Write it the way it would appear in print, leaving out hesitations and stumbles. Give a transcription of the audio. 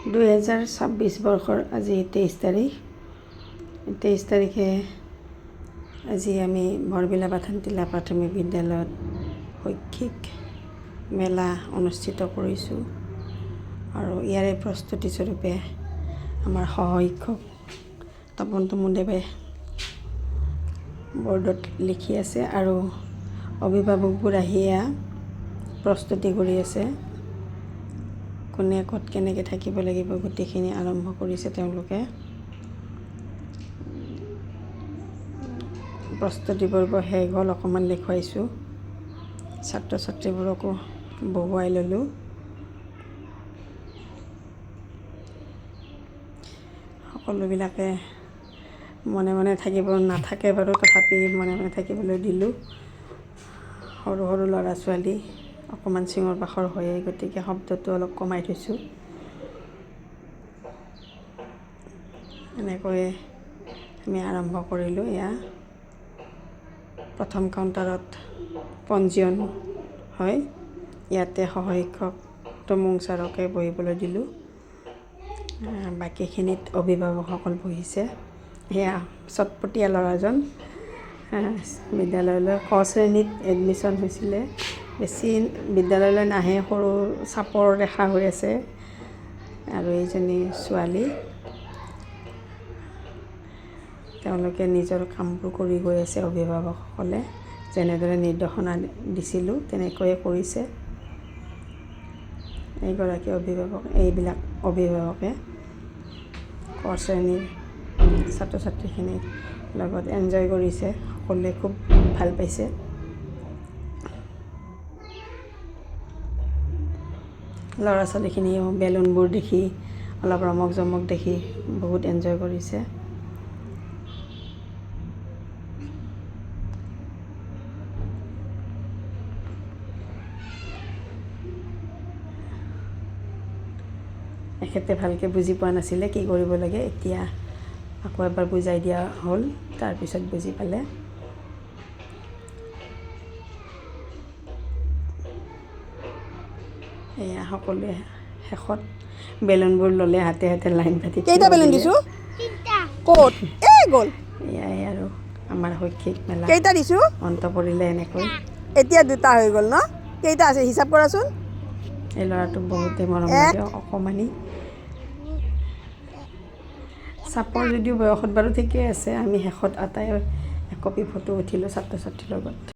2026 বৰ্ষৰ আজি 23 তাৰিখ। 23 তাৰিখে আজি আমি বৰবিলা বাথানটিলা প্ৰাথমিক বিদ্যালয়ত শৈক্ষিক মেলা অনুষ্ঠিত কৰিছোঁ আৰু ইয়াৰে প্ৰস্তুতি স্বৰূপে আমাৰ সহশিক্ষক তপন তুমুদেৱে বৰ্ডত লিখি আছে আৰু অভিভাৱকবোৰ আহি এয়া প্ৰস্তুতি কৰি আছে। কোনে ক'ত কেনেকৈ থাকিব লাগিব, গোটেইখিনি আৰম্ভ কৰিছে তেওঁলোকে। প্ৰস্তুতি পৰ্ব শেষ হ'ল, অকণমান দেখুৱাইছোঁ। ছাত্ৰ ছাত্ৰীবোৰকো বহুৱাই ল'লোঁ। সকলোবিলাকে মনে মনে থাকিব নাথাকে বাৰু, তথাপি মনে মনে থাকিবলৈ দিলোঁ। সৰু সৰু ল'ৰা ছোৱালী অকণমান চিঞৰ বাখৰ হয়েই, গতিকে শব্দটো অলপ কমাই থৈছোঁ। এনেকৈয়ে আমি আৰম্ভ কৰিলোঁ। এয়া প্ৰথম কাউণ্টাৰত পঞ্জীয়ন হয়। ইয়াতে সহশিক্ষক তমুং ছাৰকে বহিবলৈ দিলোঁ। বাকীখিনিত অভিভাৱকসকল বহিছে। সেয়া চটপটীয়া ল'ৰাজন বিদ্যালয়লৈ ক শ্ৰেণীত এডমিশ্যন হৈছিলে, বেছি বিদ্যালয়লৈ নাহে, সৰু চাপৰ দেখা হৈ আছে। আৰু এইজনী ছোৱালী, তেওঁলোকে নিজৰ কামবোৰ কৰি গৈ আছে। অভিভাৱকসকলে যেনেদৰে নিৰ্দেশনা দিছিলোঁ, তেনেকৈয়ে কৰিছে। এইগৰাকী অভিভাৱক, এইবিলাক অভিভাৱকে ক শ্ৰেণীৰ ছাত্ৰ ছাত্ৰীখিনিৰ লগত এনজয় কৰিছে। সকলোৱে খুব ভাল পাইছে। ল'ৰা ছোৱালীখিনিও বেলুনবোৰ দেখি, অলপ ৰমক জমক দেখি বহুত এনজয় কৰিছে। এখেতে ভালকৈ বুজি পোৱা নাছিলে কি কৰিব লাগে। এতিয়া আকৌ এবাৰ বুজাই দিয়া হ'ল, তাৰপিছত বুজি পালে। এয়া সকলোৱে শেষত বেলুনবোৰ ল'লে, হাতে হাতে লাইন পাতি থিয় কেইটা বেলুন দিলে। দিছোঁ? ক'ত এই গ'ল? এয়াই আৰু আমাৰ শৈক্ষিক মেলা কেইটা দিছোঁ? অন্ত পৰিলে এনেকৈ। এতিয়া দুটা হৈ গ'ল ন? কেইটা আছে হিচাপ কৰাচোন। এই ল'ৰাটোক বহুতেই মৰম এক। লাগে। অকণমানি চাপৰ যদিও বয়সত বাৰু ঠিকেই আছে। আমি শেষত আটাই একপি ফটো উঠিলোঁ ছাত্ৰ ছাত্ৰীৰ লগত।